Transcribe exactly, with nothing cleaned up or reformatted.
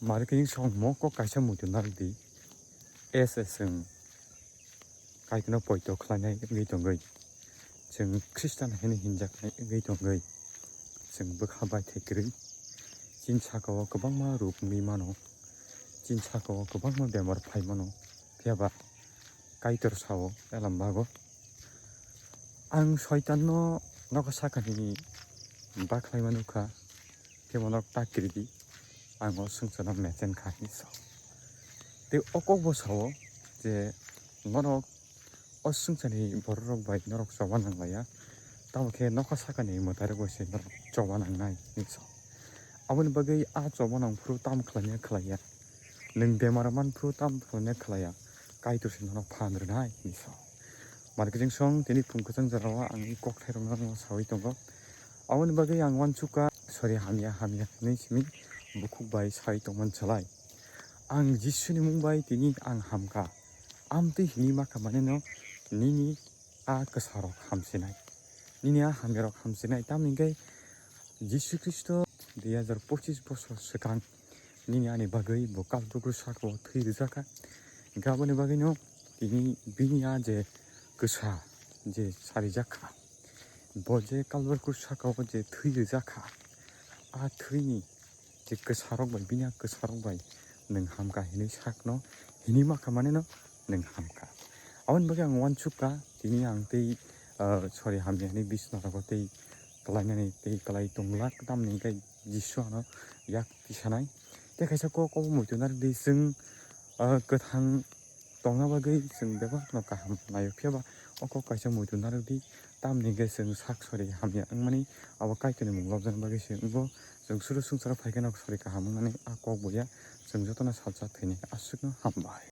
Marikini songmo kok kaisa muitu narwkdi. Ese chwng Kaitorno poito khlainai wngwi tongwi, chwng Khristan hwnwi hinjaknai wngwi tongwi, chwng bwkha baithai kwrwi. Chini sakao kwbangma ruk wngwi mano, chini sakao kwbangma bemar phai mano, phiya ba Kaitor sao elam bago. Ang Soitanno nokha sakani bakhlaima nukha, khe bono ta kiridi, ang o swngcharno mechen kha hinwi sao. Tei o kokbo sao je norok o swngcharni bororok bai norok choba nanglaiya, tamo khe nokha sakani mwtairok bai se norok choba nangnai hinwi sao. Aboni bagwi a choba nang phuru tamo khlaina khlaiya, nwng bemar man phuru tamo khlaina khlaiya, Kaitor se norok phan rwnai hinwi sao. Marikini song tini phung kwchang jorao ang kokthai rokno sawi tongo. Aboni bagwi ang uansukha, sorry, hamya hamya hinwi simi bukhuk bai sawi tongmani salai. Ang Jisuni mung bai tini ang hamkha. Amtwi hini makha maneno nini a kwsarok hamsinai. Nini a hamyarok hamsinai. Tamni hwnkhe Jisu Khristo dui hajar pochis bosor swkang nini ani bagwi bo Kalvari sakao thwi rwjakha. Hwnkhe aboni bagwino tini bini a je kwsa je sarijakha, bo je Kalvari sakao je thwi rwjakha, a thwini je kwsarok bai, bini a kwsarok bai nwng hamkha hinwi sakno, hini makha maneno nwng hamkha. Aboni bagwi ang uansukha, tini ang tei, ah, sorry, hamya hinwi bisna rogo tei kwlainani tei kwlai tongla, tamni hwnkhe Jisu ano yak tisanai. Tei kaisa kok obo muitu narwkdi, chwng, ah, kwthang tongna bagwi chwng bebakno kaham naio, phiya ba o kok kaisa muitu narwkdi, tamni hwnkhe chwng sak sori hamya wngmani, abo Kaitorni mung lobjakna bagwi se wngo. Chwng suru swngcharo phai kheno sori kaham wngnani a kok boya, chwng jotono salsa thwini aswkno hambai.